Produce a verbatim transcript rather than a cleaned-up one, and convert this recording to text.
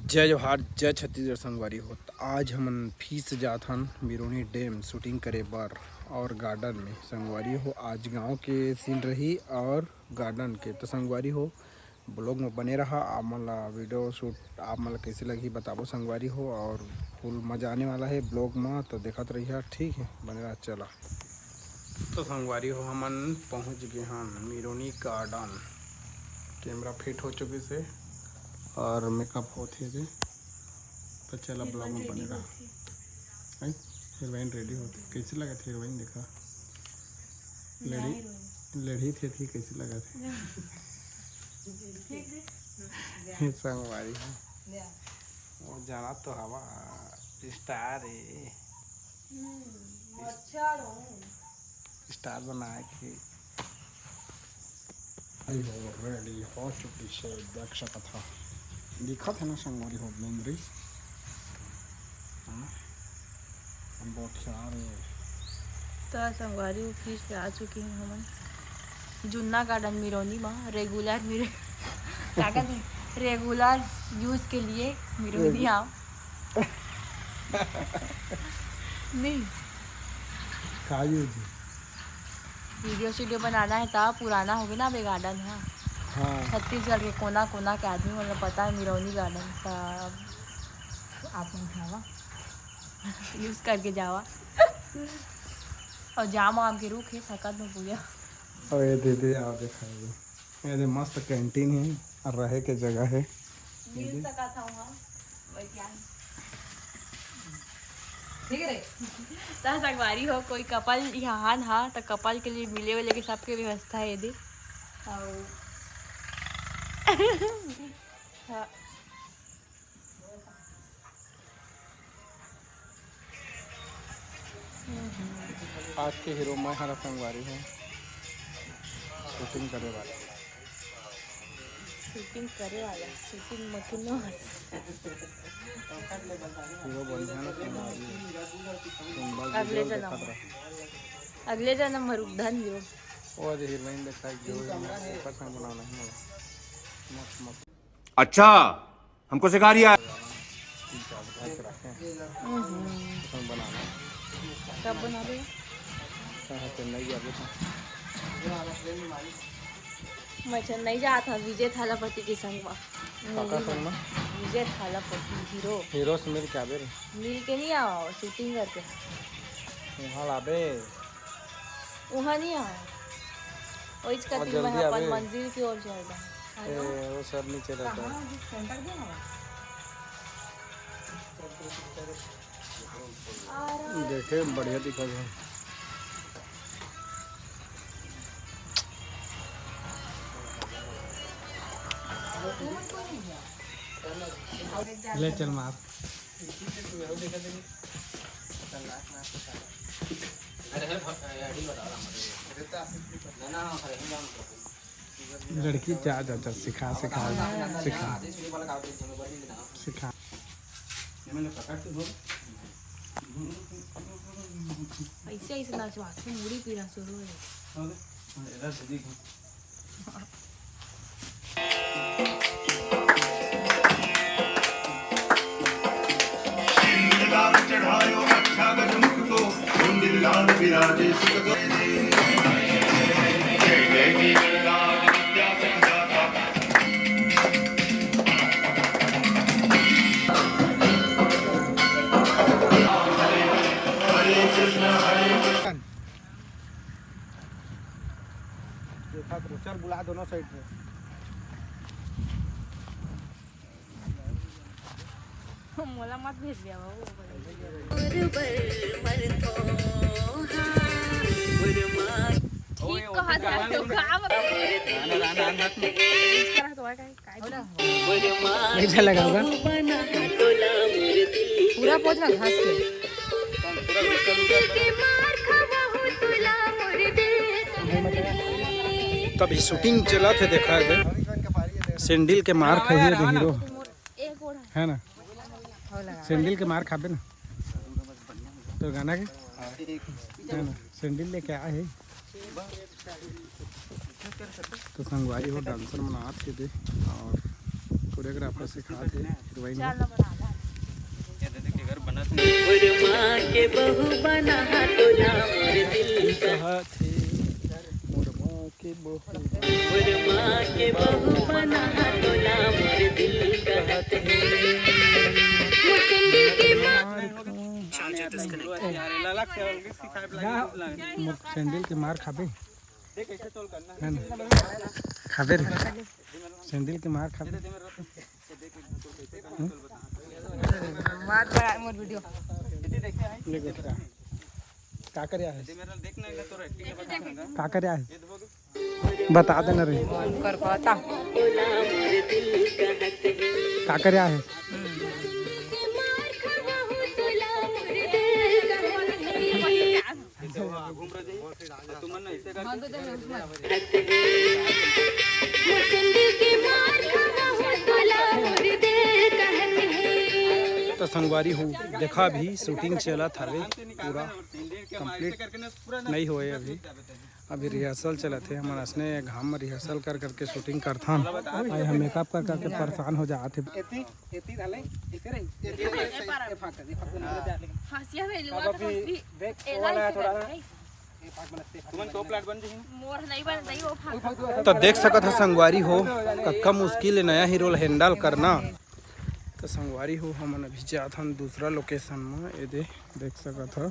जय जोहार, जय छत्तीसगढ़ संगवारी हो। त आज हमन फिर से जात हन मिरोनी डैम शूटिंग करे बर और गार्डन में। संगवारी हो, आज गांव के सीन रही और गार्डन के। तो संगवारी हो, ब्लॉग में बने रहा। आप मन ला वीडियो शूट आप मन ला कैसे लगही बताबो संगवारी हो, और फुल मजा आने वाला है ब्लॉग में, तो देखत रहिया, ठीक है, बने रहा। चला, तो संगवारी हो, हमन पहुंच गए हन मिरोनी गार्डन। कैमरा फिट हो चुके से और मेकअप होत हे दे, तो चला ब्लॉग में बने रहा। हैं? हीरोइन रेडी होत हे, कैसे लगत हे हीरोइन? देखा, लड़ी लड़ी थे थी, कैसे लगत हे? हे संगवारी हो, वो जाना तो हवा स्टार है। स्टार बनाए के। आई हो, रेडी हो चुकी से, देख सकत हा। दिखत है ना संगवारी हो, मेमरी। हाँ? हम बहुत प्यार है। तो संगवारी हो, फिर से आ चुकी हैं हमन जुन्ना गार्डन मिरोनी में, रेगुलर मिरे-, क्या कहते हैं, रेगुलर यूज के लिए मिरोनी आओ। नहीं। का यूज? वीडियो सीडियो बनाना है, तब पुराना हो गया ना अबे गार्डन। हाँ, हाँ। छत्तीसगढ़ के कोना कोना के आदमी मतलब पता है मिरोनी गार्डन का। आप मन खावा यूज करके जावा। और जाम आम के रुख है सकत में पूजा। और ये दे दे, आप दिखाइए। ये दे मस्त कैंटीन है और रहे के जगह है। मिल सकत हूँ हम, वैज्ञानिक। ठीक है रे। त संगवारी हो, कोई कपल यहाँ हा, त कपल के लिए मिले वाले के सबके व्यवस्था है दे। और हाँ। आज के हीरो मैं हरा संगवारी हूँ, शूटिंग करे वाला। शूटिंग करे वाला, शूटिंग में कोनो हंस। हीरो बढ़िया ना संगवारी है। तुम बस अगले वीडियो जन्म। देखत रहो। अगले जन्म में रुक धन हीरो। वो आज हीरोइन देखा है, जो हीरो ओकर संग बनाना है मोला। मस्त, मस्त। अच्छा, हमको सिखा रिया है। तीन चार बजा के रखे हैं। हम्म। उसमें बनाना है। कब बना देगा? कहाँ चेन्नई गया अभी तो। मैं चेन्नई जात हूँ विजय थालापति के संग मा। काका संग मा? विजय थालापति हीरो। हीरो से मिल के आबे रे। मिल के नहीं आओ, शूटिंग करके। वहाँ लाबे। वहाँ नहीं आओ। ओइच और कति जल्दी मैं अपन आबे। मंजिल की ओर चल रहा हूँ। ए, वो सब नीचे रहता है। कहाँ? जिस सेंटर के हवा? देखे, बढ़िया दिखा है। ले चल मार। लड़की जा, जा, जा, सिखा, सिखा, सिखा, सिखा। ऐसे, ऐसे नाचवा से मुड़ी पीड़ा शुरू हो जाता। देखा तो चल बुला दोनों साइड में। मोला मत भेज दिया बाबू। ठीक कहा था तो का बता? गाना, गाना, गाना। इस तरह तो है कहीं। कैसा लगा होगा? पूरा पोछ ना घास के। तभी शूटिंग चलत हे, देखा है सैंडल के मार खाइए रे हीरो, है ना? सैंडल के मार खाबे ना। तो गाना के, है ना, सैंडल लेके आए हे। तो संगवारी हो, डांसर मन आत हे दे, और कोरियोग्राफर सिखात हे हीरोइन। माँ के बहू बना तोला मोर दिल का। कहत हे मोर माँ के बहू। मोर माँ के बहू बना तोला मोर दिल का। मोर सैंडल के मार खाबे। है ना? खाबे रे। सैंडल के मार खाबे। मार बड़ा मोर वीडियो। देखो का। का करे आहे? का करे आहे? बता देना रे। कर कहता। का करे आहे? तो संगवारी हो, देखा अभी शूटिंग चलत हवे, पूरा कंप्लीट नहीं होए अभी। अभी रिहर्सल चलत हे, हमन असने घाम में रिहर्सल कर करके शूटिंग करथन। भाई हम मेकअप कर करके परेशान हो जात हे। हंसिया में लुआ तो हंसी। एला ऐसे कर। तुमन तो प्लाट बन जही। मोर नहीं बन रही वो फांका। तो देख सकत ह संगवारी हो, कक्का मुश्किल ले नया हीरो ल हैंडल करना। तो संगवारी हो, हमन अभी जात हन दूसरा लोकेशन में। ये दे देख सकत ह,